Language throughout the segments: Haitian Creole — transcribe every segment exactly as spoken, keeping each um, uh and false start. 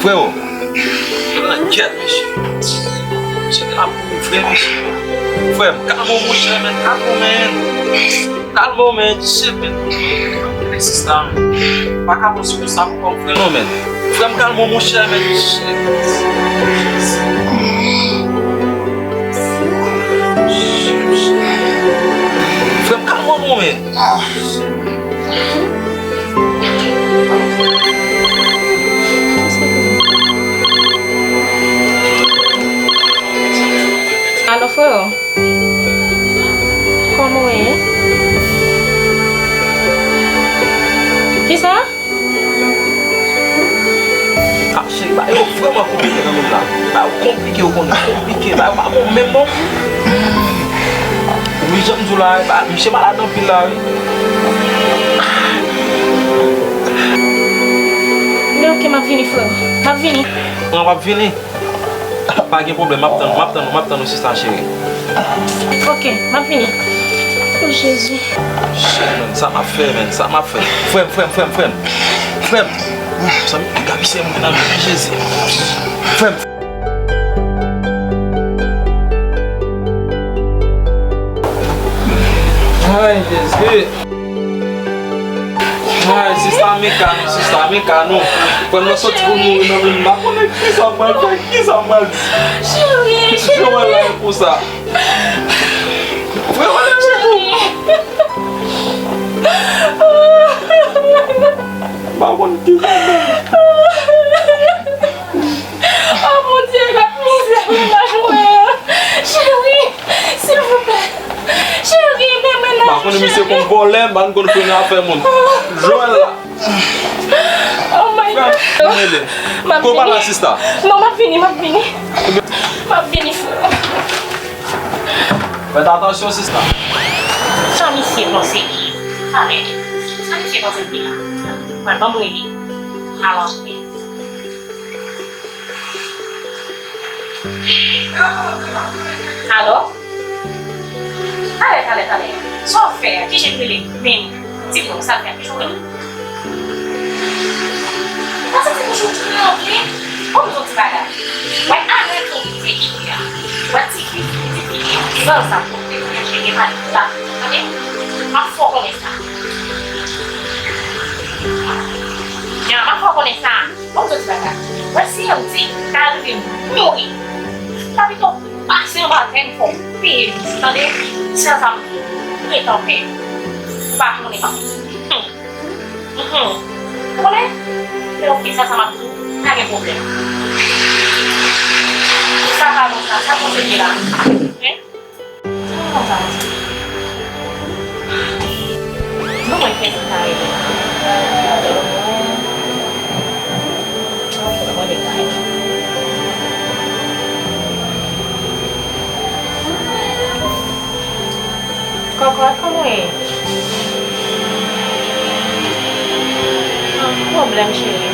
Freo, nan gyèt, mesye. Mesye, la pou vre, mesye. Frè m, kalme w, monchè, men, kalme w, men. Kalme w, men, di Dye, men. Kalme w, men, sista, men. Pa ka panse konsa pou kò m, frè, non, men. Frè m, kalme w, monchè, men. Frè m, kalme w, non, men. Alo, freo. Kòman w ye? Kisa? Ah, cheri, bagay yo vrèman konplike nan mond la. Bagay yo konplike, ou konnen, konplike. Bagay yo pa bon menm, non. Wi, jan m di w la, ba, misye malad anpil la, wi. Men oke, m ap vini, frè. M ap vini. Mwen, w ap vini? Pa gen pwoblèm, m ap tann, m ap tann, m ap tann ou, sista cheri. Oke, m ap vini. O Jezi. Shit, man, sa m ap fè, man, sa m ap fè. Frè m, frè m, frè m, frè m. Frè m. Zanmi, piga misye mouri nan men Jezi. Frè m. Ay, Jezi. Ay, sista, men ka nou, sista, men ka nou. Frè m nan soti pou mouri nan men m, m pa konnen kisa m pral fè, kisa m pral di. Cheri, cheri. Jan w wè l la e pou sa. Frè m nan soti pou. M pa konn kisa m pral. Oh, Bondye, gad mizè mennaj mwen an. Cheri, silvouplè. Cheri, men mennaj mwen, cheri. M pa konnen misye konn vòlè, m pa konn konnen afè moun. Joel la. Oh my God. Frè m, mele. M ap vini. Ko pa la, sista? Non, m ap vini, m ap vini. M ap vini, frè. Fè atansyon, sista. Sa misye panse? Sa misye panse? Sa misye panse? Mwen, ban m rele. Alò. Alo? Talè, talè, talè. Sa w fè a? Kijan w rele menm? Di m non, sa l fè a? Kijan w rele? Ou pa santi bouch ou tranble? Ban m di w ti bagay. Wè, arete yon ti figi a. Wè, ti figi, ti figi a. San sa pou te fè cheke pa la. Tande? M ap fè w konnen sa. Ya, m ap fè w konnen sa. Bon, tout bagay. Wè, si yon di ta rive mouri, ta pito pase anba tè m, fò peye li, tande? Sèl sa m di, rete anpè. Ou pa konnen. Hmm. Mhm. Ou konnen? Men oke, sèl sa m ap di, pa gen pwoblèm. Sa pa bon sa, sa kontinye la. Hein? Sa konsa, non, mwen fè sa kare. Kòkòt, kòman w ye? Anpil pwoblèm, cheri.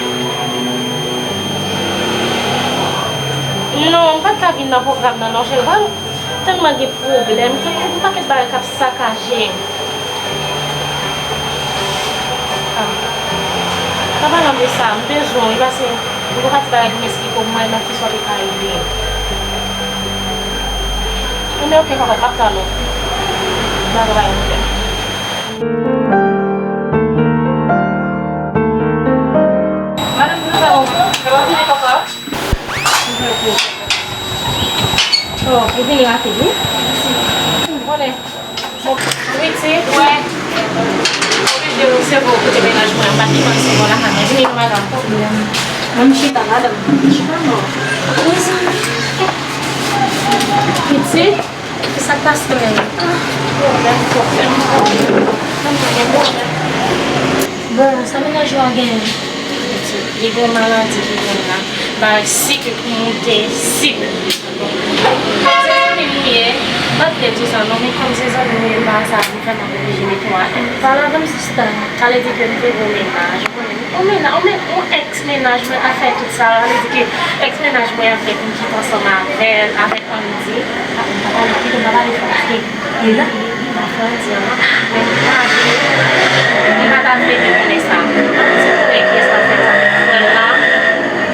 Non, m pa t ka vin nan pwogram nan, non, cheri. Tèlman gen pwoblèm, gen yon pakèt bagay k ap sakaje m. Ah. Pa pale m de sa, m bezwen w wi, paske m gen yon pakèt bagay pou m esplike w, pou m wè nan kisa w te ka ede m. Ebyen, oke, papa, m ap tann ou. Bagay pa gen pwoblèm. Madanm, nou fè yon, yon vini papa. Oh, ou vini rapid, wi. Mèsi. Konnen. Bon, wi, ti. Wè. Oblije resevwa w kote mennaj mwen an, pa t gen moun sou bò lakay mwen. Vini non, madanm. Pwoblèm. Mwen chita, madanm. Chita non. Mezanmi. Pitit. Sa k pase menm? Ah, pwoblèm, pwoblèm, pwoblèm. Bon, sa mennaj ou a genyen? Li gen yon maladi ki gen la. Bagay sik, moute sik. Se zanmi m ou ye? M pa t vle di w sa non, men kòm se zanmi m ou ye, m pa sa, m vrèman oblije mete w alèz. Pa ladan m, sista. Sa vle di ke m te gen yon mennaj, ou konnen, yon mennaj, yon men-, yon èks mennaj mwen k ap fè tout sa, sa vle di ke èks mennaj mwen an fè pou m kite ansanm avè l, avèk Andy. Ah, m pa pale, kite m pa pale fò, paske li la, li pa fè Andy an, non. Men m pa vle, m pa ta vle te konnen sa. M pa konn si konnen kiyès k ap fè sa, men frè l la,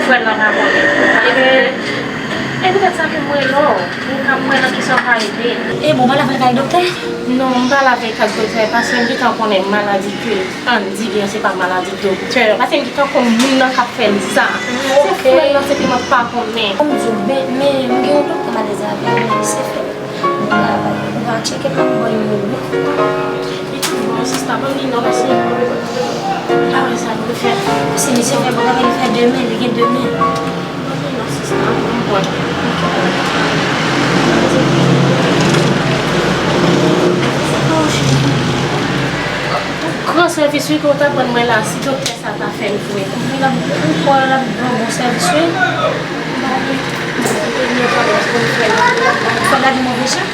Wè l la pa konnen. Ebyen, e poutèt sa ke m rele w, pou w ka m wè nan kisa w ka ede. E bon, w pa lave l kay doktè? Non, m pa lave l kay doktè, paske m gentan konnen maladi ke Andy gen, se pa maladi doktè. Paske m gentan konn moun nan k ap fè l sa. Se frè l lan, se ke mwen pa konnen. Kòm di w, men, men, m gen yon doktè m alèz avè l, men se frè m. Travay. Ou va tcheke m, m ap ba w yon wi. Li tout bon, sista, ban m li non, paske m pa wè sa pou l fè. Si misye fè bon travay, li fè demen, li gen demen. Ban m li non, sista, m pran. Gran sèvis wi ke w ta pran mwen la, si doktè sa ta fè l vre. Wi, l ap, m kwè l ap ban bon sèvis wi. Fò l ale move jan.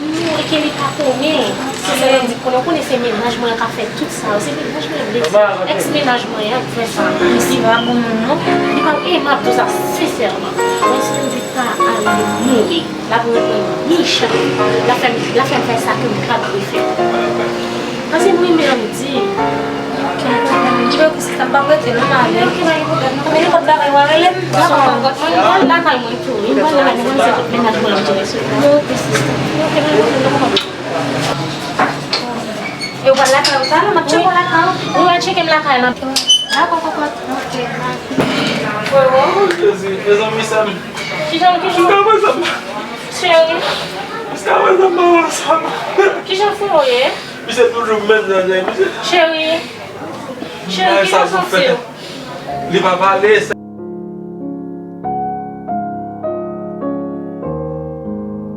Non, e ke li pa konnen. Se sa yo di konnen, ou konnen se mennaj mwen an k ap fè tout sa yo. Se mennaj mwen an, blese. Èks mennaj mwen an k fè sa. Li pa bon moun non. Li pa, e m ap di w sa sensèman. Mwen si m di pa ale mouri. L ap rann mwen mechan. L ap fè m, l ap fè m fè sa ke m pa dwe fè. Paske m renmen Andy. Oke, m konprann. Di yo ke sista m p ap rete non, m ale. Oke, pa gen pwoblèm. Men nenpòt bagay, w a rele m. Dakò, mwen, mwen lakay mwen tou wi. Mwen lakay mwen, se tout mennaj mwen ap jere sou mwen. Oke, sista. Oke, mwen, mwen, mwen, mwen. E w pral lakay ou talè, m ap tcheke w lakay ou. Wi, w a tcheke m lakay la. Dakò, dakò. Oke, bye. Frero. Oh, Jezi, mezanmi, sa m. Kijan, kijan? Jiskaprezan m. Cheri. Jiskaprezan m pa wè sa. Kijan frero ye? Misye toujou menm jan, misye. Cheri. Cheri, kijan w santi w? Li pa pale.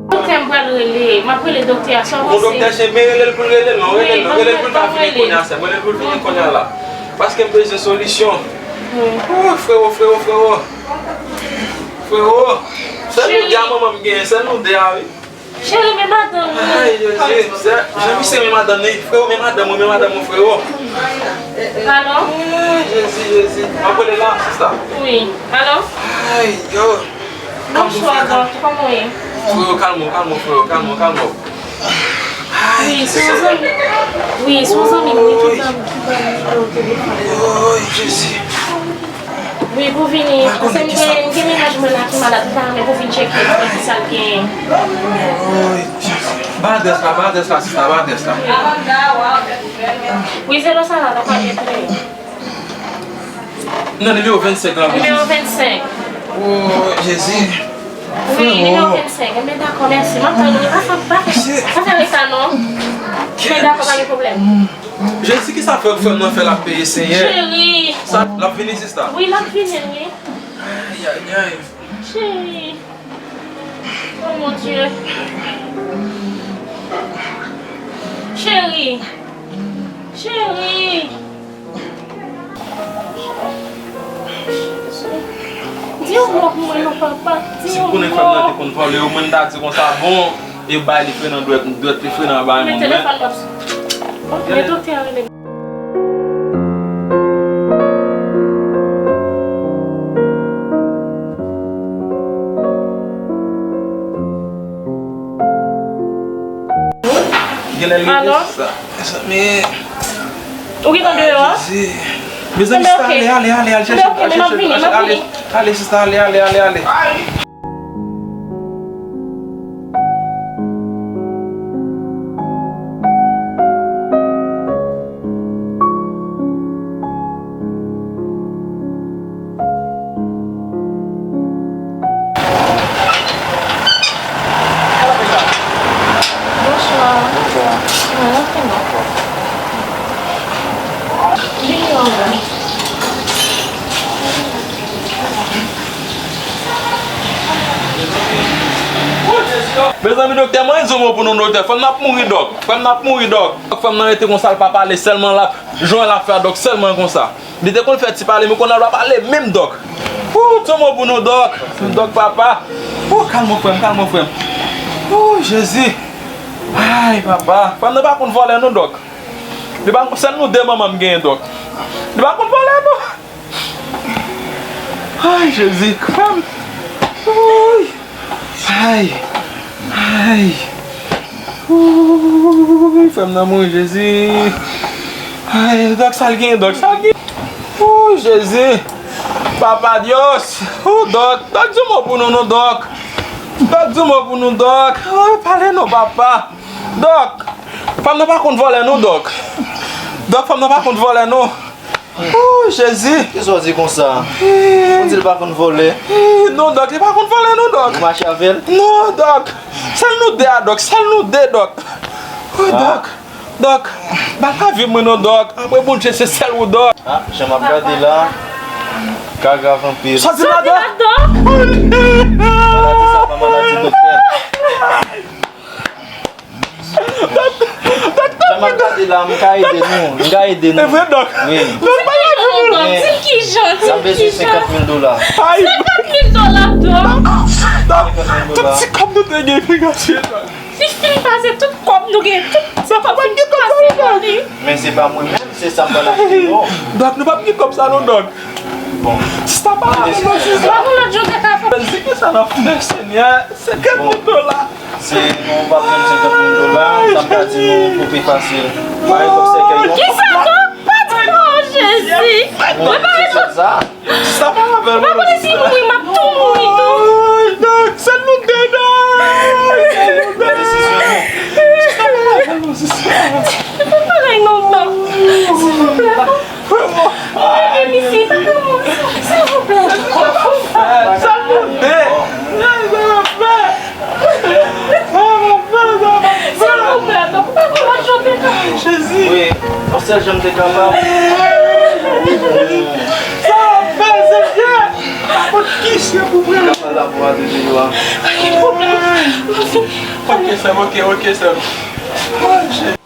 Doktè, m pral rele. M ap rele doktè a, sa w panse? Bon, doktè, se, men rele l pou l rele l, non, rele l, non, rele l pou l pa vini kounye a, sè m, rele l pou l vini kounye a la. Paske m bezwen solisyon. Oh, frero, frero, frero. Frero, sèl nou de a manman m genyen, sèl nou de a, wi. Cheri, men madanm ou. Ay, Jezi, sè, jan misye men madanm li, frero, men madanm ou, men madanm ou, frero. Alo? Ay, Jezi, Jezi. M ap rele la, sista. Wi. Alo? Ay, yo. Bonswa, Dòk. Kòman w ye? Frero, kalme w, kalme w, frero, kalme w, kalme w. Ay, Jezi. Wi, se yon zanmi. Wi, se yon zanmi m, wi, ki ban m, ki ban m nimewo telefòn. Oy, Jezi. Wi, pou vini. Paske m gen, m gen mennaj mwen la ki malad, m ta renmen pou vin tcheke l, pou wè kisa l genyen. Oy, Jezi. Ba adrès la, ba adrès la, sista, ba adrès la. Wi, se lòt sa la, la pa gen prè. Nan nimewo vennsenk la, wi. Nimewo vennsenk. O, Jezi. Wi, nimewo vennsenk. Enben, dakò, mèsi. M ap tann ou. Pa fè, pa fè, pa fè reta, non. Enben, dakò, pa gen pwoblèm. Jezi, kisa frè, frè m nan fè l ap peye, Senyè? Cheri. Sa, l ap vini, sista? Wi, l ap vini, wi. Ay, ay, ay. Cheri. Oh, mon Dieu. Cheri. Cheri. Di yon mo pou mwen non, papa. Di yon mo. Si m konnen frè m nan te konn vòlè yo, mwen m ta di konsa, bon, e bay li frenan dwèt, dwèt li frenan bay moun. Men telefòn nan. Men doktè a rele m. Genlè l rete sa. Mezanmi. Ou gentan deyò a? Jezi. Mezanmi, sista, ale, ale, ale, ale, chèche, ale, chèche, ale, ale, sista, ale, ale, ale, ale. Bonswa. Bonswa. Mwen, anfen non. Vini non, mwen. Mezanmi, doktè, mwen di yon mo pou nou, doktè. Frè m nan ap mouri, dòk. Frè m nan ap mouri, dòk. Frè m nan rete konsa, l pa pale, sèlman l ap jwenn l ap fè a, dòk, sèlman konsa. Li te konn fè ti pale, men kounye a l pa pale menm, dòk. Ou, di yon mo pou nou, dòk. Dòk, papa. Ou, kalme w, frè m, kalme w, frè m. Ou, Jezi. Ay, papa. Frè m nan pa konn vòlè, non, dòk. Li pa, sèl nou de manman m genyen, dòk. Li pa konn vòlè, non. Ay, Jezi, frè m. Ay. Ay. Ay. Ooh, frè m nan mouri, Jezi. Ay, dòk, sa l gen, dòk, sa l gen. Ooh, Jezi. Papa Dios! Ou, dòk, dòk, di yon mo pou nou, non, dòk. Dòk, di yon mo pou nou, dòk. Ay, pale non, papa. Dòk, fanm nan pa konn vòlè, non, dòk. Dòk, fanm nan pa konn vòlè, non. Ooh, Jezi! Kisa w di konsa? Ou di l pa konn vòlè? Non, dòk, li pa konn vòlè, non, dòk. Ou mache avè l? Non, dòk. Sèl nou de a, dòk. Sèl nou de, dòk. Ooh, dòk. Dòk, ba lavi mwen non, dòk. Apre Bondye, se sèl ou, dòk. Ah, jan m ap gade la, ka grav anpil. Sa di la, dòk? Maladi sa pa maladi doktè. Dòk, dòk, dòk. Jan m ap gade la, m ka ede nou. M ka ede nou. Se vre, dòk. Wi. Dòk, ba lavi mwen. Di m kijan, di m kijan. N ap bezwen senkant mil dola. Ay. Senkant mil dola, dòk. Dòk, tout ti kòb nou te gen, fin gaspiye, dòk. Li fin pase tout kòb nou gen, tout kòb fin pase nan li. Men se pa mwen menm, se sa m pral achte yo. Dòk, nou p ap gen kòb sa non, dòk. Bon. Sista pa la, non, sista. Pa gen lòt jan w te ka fè. Se ki sa n ap fè, Senyè? Senkant mil dola. Se nou p ap jwenn senkant mil dola, sa m ka di nou, koupe fasil. Pa gen kòb sèkèy non. Kisa, dòk? Pa di non, Jezi. Mwen pa gen kòb sa. Sa pa avè l. Ou pa konnen si m mouri, m ap tou mouri tou. Dòk, sèl nou de, dòk. Sèl nou de. Sa pa avè l, non, sista. Bagay non, dòk. Silvouplè. Ede m isi, pa gen moun. Silvouplè. Sèl nou de. Silvouplè, dòk, ou pa konn lòt jan w te ka. Jezi. Wi, yon sèl jan m te kapab. Sa w ap fè, Senyè? Pa konn kisa pou mwen. Kapab la pou a de yo a. Pa gen pwoblèm. M ap vin. Ok, sè m, ok, ok, sè m. Oh, Jezi.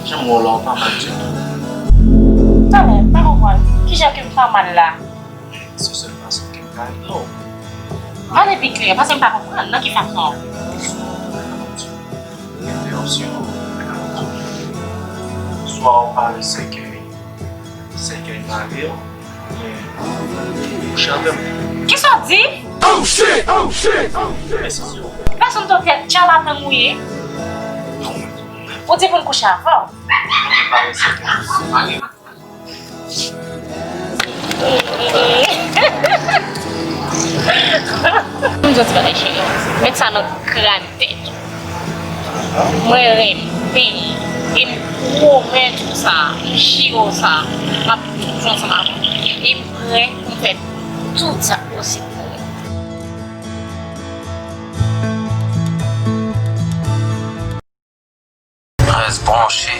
Jan m wè w la, w pa mal ditou. Talè, m pa konprann. Kijan ke m pa mal la? Se sèl fason ke m ka ede w. Pale pi klè, paske m pa konprann. Nan ki fason? Entèwansyon. Swa w pare sèkèy. Sèkèy mare w, oubyen kouche avè m. Kisa w di? Oh shit! Oh shit! Oh shit! Pèsonn t ap fè tchalatan mouye. Ou di pou n kouche avè w. M di w ti bagay, cheri. Met sa nan kran tèt ou. Mwen renmen w. E m pwomèt ou sa, m jire w sa, m ap toujou ansanm avè w. E m prè pou m fè tout sa k posib pou ou. Rès branche.